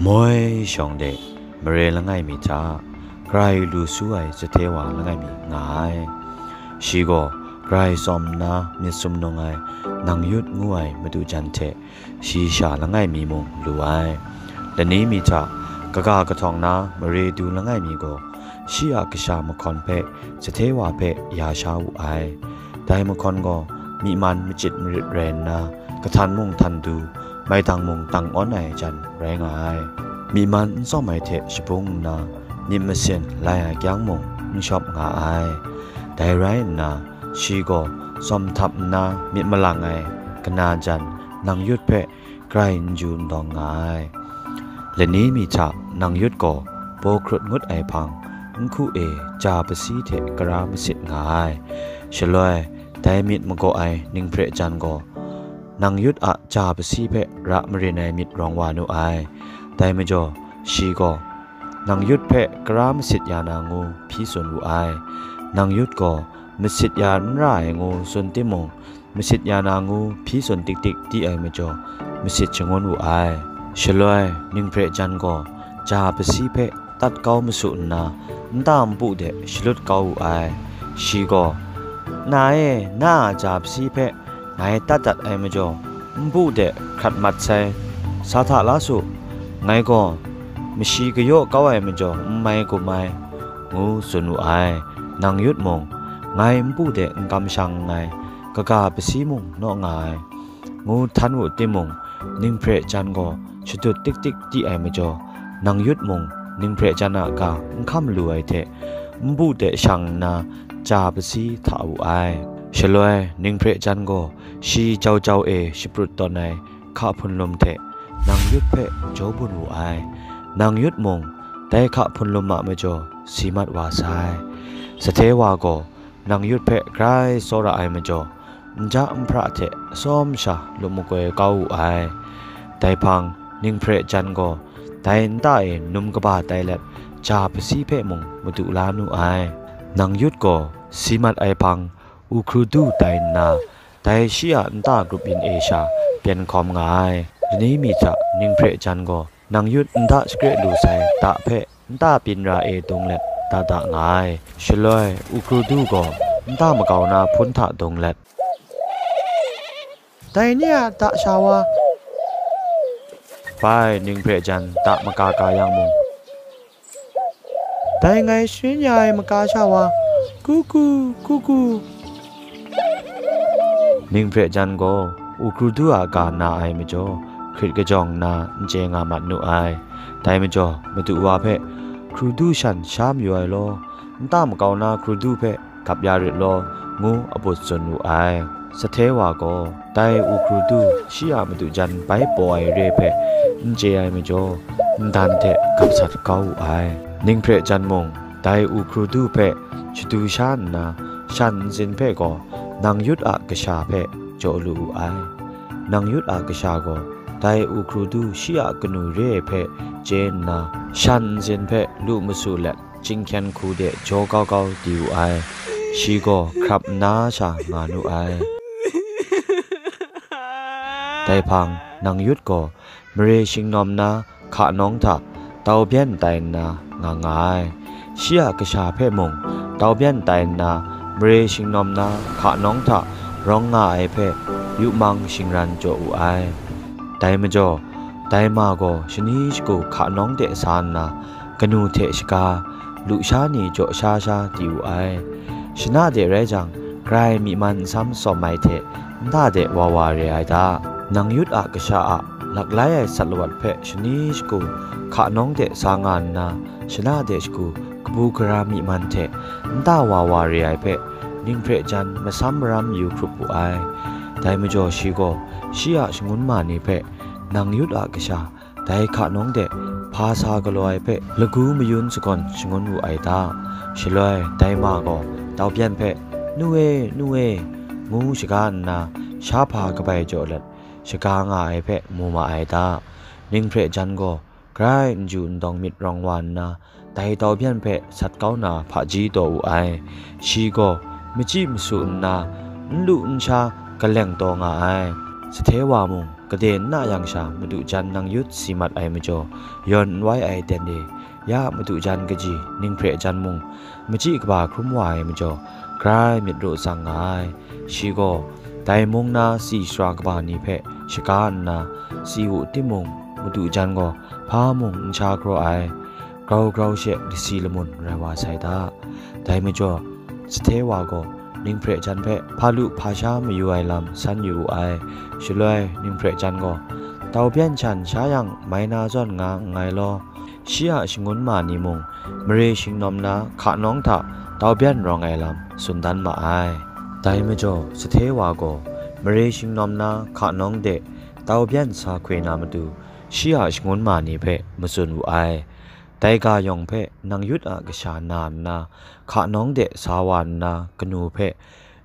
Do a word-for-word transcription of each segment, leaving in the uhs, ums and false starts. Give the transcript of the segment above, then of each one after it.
Moi shawng de mare langai mi hta, grai lu su ai sahte wa langai mi nga ai. Shi gaw grai tsawm nna myit sumnung ai nang yut ngu ai madu jan hte shi sha langai mi mung lu ai. Lani mi hta kaga kahtawng na mare du langai mi gaw, shi a kasha mahkawn hpe sahte wa hpe ya sha wu ai. Dai mahkawn gaw myi man machit marit rai nna, kahtan mung htan du, maidang mung dang awn ai jan rai nga ai. Myi man n tsawm ai hte shabung nna, myit masin lai ai kyang mung n shawp nga ai. Dai rai nna, shi gaw tsawm htap nna myit malang ai kana jan nang yut hpe grai n ju n dawng nga ai. Lani mi hta nang yut gaw paw hkrut ngut ai hpang, nhku e ja pasi hte kara masit nga ai. Shaloi, dai myit magaw ai ninghpre jan gaw, nang yut a ja pasi hpe ra marin ai myit rawng wa nu ai. Dai majaw, shi gaw, nang yut hpe kara masit ya na ngu hpyi tsun wu ai. Nang yut gaw, masit ya n ra ai ngu tsun timung, masit ya na ngu hpyi tsun tik tik di ai majaw, masit shangun wu ai. Shaloi, ninghpre jan gaw, ja pasi hpe tat kau masu nna, nta npu de shalut kau wu ai. Shi gaw, "Na e, na a ja pasi hpe ngai tat dat ai majaw, npu de hkrat mat sai, sa hta la su, ngai gaw mashi kayaw kau ai majaw n mai gum ai," ngu tsun wu ai. Nang yut mung, "Ngai npu de n kamshang nngai, kaga pasi mung naw nga ai," ngu htan wu timung, ninghpre jan gaw shadut tik tik di ai majaw, nang yut mung ninghpre jan a ga n hkam lu ai hte, npu de shang nna ja pasi hta wu ai. Shaloi, ninghpre jan gaw shi jau jau e shaprut tawn ai hka hpunlum hte nang yut hpe jaw bun wu ai. Nang yut mung dai hka hpunlum a majaw si mat wa sai. Sahte wa gaw nang yut hpe grai tsawra ai majaw, nja nhpra hte atsawm sha lup makoi kau wu ai. Dai hpang, ninghpre jan gaw dai nta e num kaba tai let, ja pasi hpe mung madu la nu ai. Nang yut gaw si mat ai hpang, u hkru du tai nna, dai shi a nta grup yin e sha pyen hkawm nga ai. Lani mi hta ninghpre jan gaw, nang yut nta shakre lu sai da hpe nta pyin ra e dung let da da nga ai. Shaloi, u hkru du gaw nta makau na hpun hta dung let, "Dai ni a da sha wa," bai ninghpre jan da maka ka yang mung, "Dai ngai sharin ya ai maka sha wa, kuku, kuku." Ninghpre jan gaw u hkru du a ga na ai majaw, hkrit kajawng nna n chye nga mat nu ai. Dai majaw, madu wa hpe, "Hkru du shan sha mayu ai law, nta makau na hkru du hpe gap ya rit law," ngu abut tsun wu ai. Sahte wa gaw dai u hkru du shi a madu jan bai paw ai re hpe n chye ai majaw, ndan hte gap sat kau wu ai. Ninghpre jan mung, dai u hkru du hpe shadu sha nna, shan ntsin hpe gaw nang yut a kasha hpe jaw lu wu ai. Nang yut a kasha gaw dai u hkru du shi a kanu re ai hpe chye nna, shan ntsin hpe lu masu let, chyinghkyen hku de jaw kau kau di wu ai. Shi gaw hkrap nna sha nga nu ai. Dai hpang, nang yut gaw mare shingnawm na hka nawng hta tau byan tai nna nga nga ai. Shi a kasha hpe mung tau byan tai nna, mare shingnawm na hka nawng hta rawng nga ai hpe yu mang shingran jaw wu ai. Dai majaw, dai ma gaw shani shagu hka nawng de sa nna, kanu hte shaga, lusha ni jaw sha sha di wu ai. Shana de rai jang, grai myi man nsam tsawm ai hte nta de wa wa re ai da. Nang yut a kasha a laklai ai sat lawat hpe shani shagu hka nawng de sa nga nna, shana de shagu kabu gara myi man hte nta wa wa re ai hpe, ninghpre jan masam maram yu hkrup wu ai. Dai majaw shi gaw shi a shangun ma ni hpe, nang yut a kasha, dai hka nawng de hpa sa galaw ai hpe lagu mayun sagawn shangun wu ai da. Shaloi dai ma gaw tau byan hpe, "Nu e, nu e," ngu shaga nna, sha hpa kabai jaw let, shaga nga ai hpe mu ma ai da. Ninghpre jan gaw grai n ju n dawng myit rawng wa nna, dai tau byan hpe sat kau na hpaji taw wu ai. Shi gaw machyi masu nna, n lu n sha kaleng taw nga ai. Sahte wa mung Gade n na yang sha, madu jan nang yut si mat ai majaw, yawn n wai ai ten e, ya madu jan kaji ning hpre jan mung, machyi kaba hkrum wa ai majaw, grai myit ru tsang nga ai. Shi gaw, dai mung na tsi sara kaba ni hpe shaga nna, tsi wu timung, madu jan gaw hpa mung n sha hkraw ai, grau grau she lasi lamun rai wa sai da. Dai majaw, sahte wa gaw ning hpre jan hpe hpa lu hpa sha mayu ai lam san yu wu ai. Shaloi ning hpre jan gaw, tau byan shan sha yang mai na zawn nga nngai law, shi a shangun ma ni mung, mare shingnawm na hka nawng hta tau byan rawng ai lam tsun dan ma ai. Dai majaw, sahte wa gaw mare shingnawm na hka nawng de tau byan sa hkwi na matu, shi a shangun ma ni hpe matsun wu ai. Dai ga yawng hpe nang yut a kasha na nna, hka nawng de sa wa nna, kanu hpe,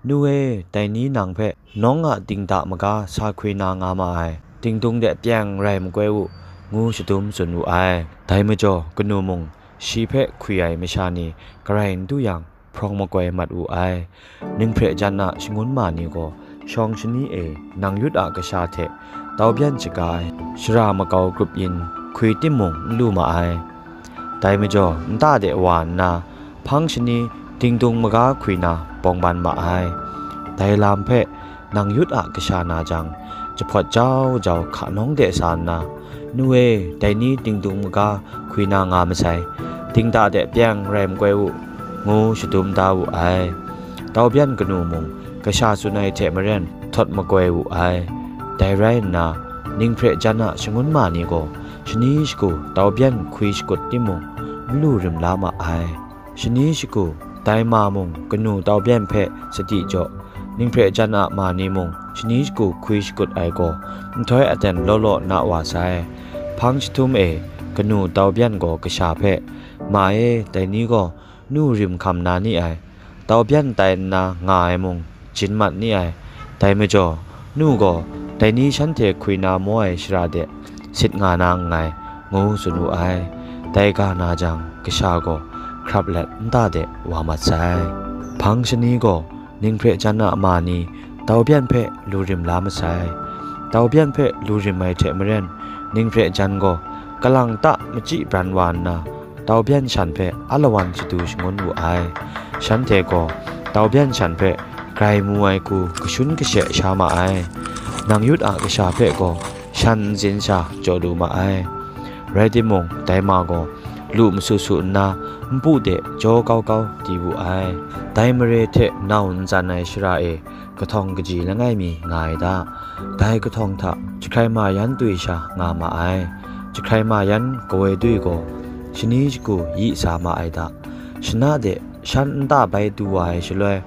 "Nu e, dai ni nang hpe nawng a dingda maga sa hkwi na nga ma ai, dingdung de pyeng rai makoi u," ngu shadum tsun wu ai. Dai majaw, kanu mung shi hpe hkwi ai masha ni garai n du yang, hprawng makoi mat wu ai. Ning hpre jan a shangun ma ni gaw shawng shani e nang yut a kasha hte tau byan shaga ai shara makau grup yin hkwi timung n lu ma ai. Dai majaw, nta de wa nna, hpang shani dingdung maga hkwi na bawng ban ma ai. Dai lam hpe nang yut a kasha na jang, jahpawt jau jau hka nawng de sa nna, "Nu e, dai ni dingdung maga hkwi na nga masai, dingda de pyeng rai makoi u," ngu shadum da wu ai. Tau byan kanu mung kasha tsun ai hte maren htawt makoi wu ai. Dai rai nna, ning hpre jan a shangun ma ni gaw shani shagu tau byan hkwi shakut timung, n lu rim la ma ai. Shani shagu, dai ma mung kanu tau byan hpe sadi jaw, ning hpre jan a ma ni mung shani shagu hkwi shakut ai gaw, nhtoi aten law law na wa sai. Hpang jahtum e kanu tau byan gaw kasha hpe, "Ma e, dai ni gaw nu rim hkam na ni ai, tau byan tai nna nga ai mung, jin mat ni ai. Dai majaw, nu gaw dai ni shanhte hkwi na maw ai shara de sit nga na nngai," ngu tsun wu ai. Dai ga na jang, kasha gaw hkrap let nta de wa mat sai. Hpang shani gaw ning hpre jan a ma ni tau byan hpe lu rim la masai. Tau byan hpe lu rim ai hte maren, ning hpre jan gaw kalang ta machyi bran wa nna, tau byan shan hpe alawan shadu shangun wu ai. Shanhte gaw tau byan shan hpe grai mu ai hku kashun kashe sha ma ai. Nang yut a kasha hpe gaw shan ntsin sha jaw lu ma ai. Rai timung, dai ma gaw lu masu su nna, npu de jaw kau kau di wu ai. Dai mare hte nau ntsan ai shara e kahtawng kaji langai mi nga ai da. Dai kahtawng hta jahkrai ma yan dwi sha nga ma ai. Jahkrai ma yan kawoi dwi gaw shani shagu yi sa ma ai da. Shana de shan nta bai du wa ai shaloi,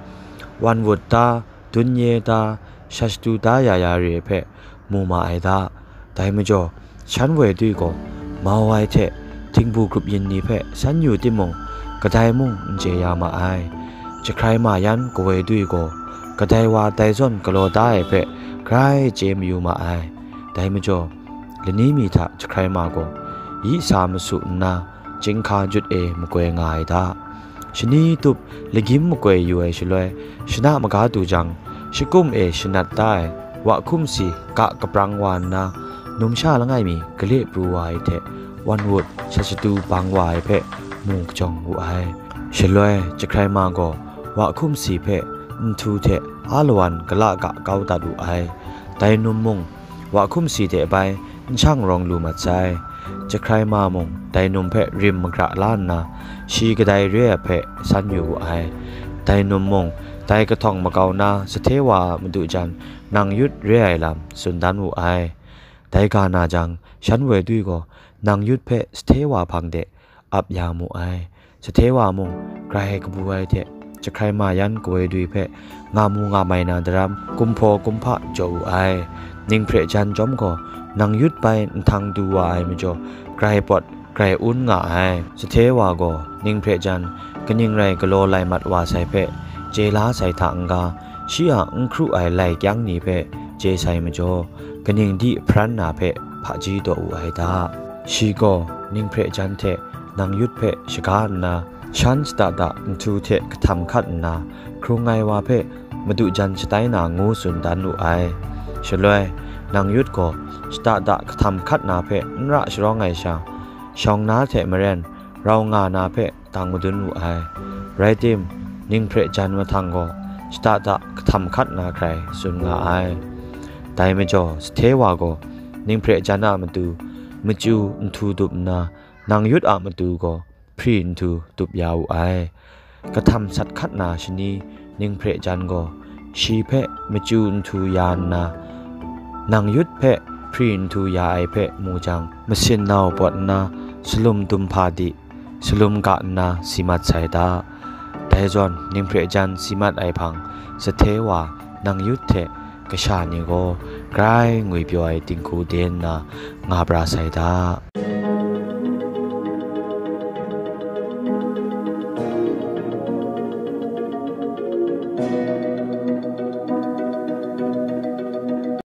wan wut da, dun ye da, sha shadu da ya ya re hpe mu ma ai da. Dai majaw, shan woi dwi gaw mau ai hte htingbu grup yin ni hpe san yu timung, kadai mung n chye ya ma ai. Jahkrai ma yan kawoi dwi gaw, kadai wa dai zawn galaw da ai hpe grai chye mayu ma ai. Dai majaw, lani mi hta jahkrai ma gaw yi sa masu nna, chyinghka jut e makoi nga ai da. Shani tup lagyim makoi yu ai shaloi, shana maga du jang, shakum e shanat da ai wa hkum si ga kaprang wa nna, numsha langai mi gale pru wa ai hte wan wut sha shadu bang wa ai hpe mu kajawng wu ai. Shaloi jahkrai ma gaw wa hkum si hpe nhtu hte alawan gala ga kau dat wu ai. Dai num mung wa hkum si de bai n shang rawng lu mat sai. Jahkrai ma mung dai num hpe rim magra la nna, shi kadai re ai hpe san yu wu ai. Dai num mung dai kahtawng makau na sahte wa a madu jan nang yut re ai lam tsun dan wu ai. Dai ga na jang, shan woi dwi gaw nang yut hpe sahte wa hpang de ap ya mu ai. Sahte wa mung grai kabu ai hte jahkrai ma yan kawoi dwi hpe nga mu nga mai na daram, kumhpaw kumhpa jaw wu ai. Ning hpre jan chyawm gaw, nang yut bai nhtang du wa ai majaw, grai pawt grai un nga ai. Sahte wa gaw ning hpre jan kaning rai galaw lai mat wa sai hpe chye la sai hta n-ga, shi a n hkru ai lai kyang ni hpe chye sai majaw, kaning di hparan na hpe hpaji taw wu ai da. Shi gaw ning hpre jan hte nang yut hpe shaga nna, shan shada da nhtu hte kahtam hkat nna, hkrung ai wa hpe madu jan shatai na ngu tsun dan wu ai. Shaloi, nang yut gaw shada da kahtam hkat na hpe n ra sharawng ai sha, shawng na hte maren rau nga na hpe dang madun wu ai. Rai tim, ning hpre jan mahtang gaw shada da kahtam hkat na hkrai tsun nga ai. Dai majaw, sahte wa gaw ning hpre jan a matu, machyu nhtu dup nna, nang yut a matu gaw hpri nhtu dup ya wu ai. Kahtam sat hkat na shani ning hpre jan gaw, shi hpe machyu nhtu ya nna, nang yut hpe hpri nhtu ya ai hpe mu jang, masin nau pawt nna, salum dum hpa di, salum ga nna si mat sai da. Dai zawn, ning hpre jan si mat ai hpang, sahte wa nang yut hte kasha ni gaw grai ngwipyaw ai dinghku de nna nga pra sai da.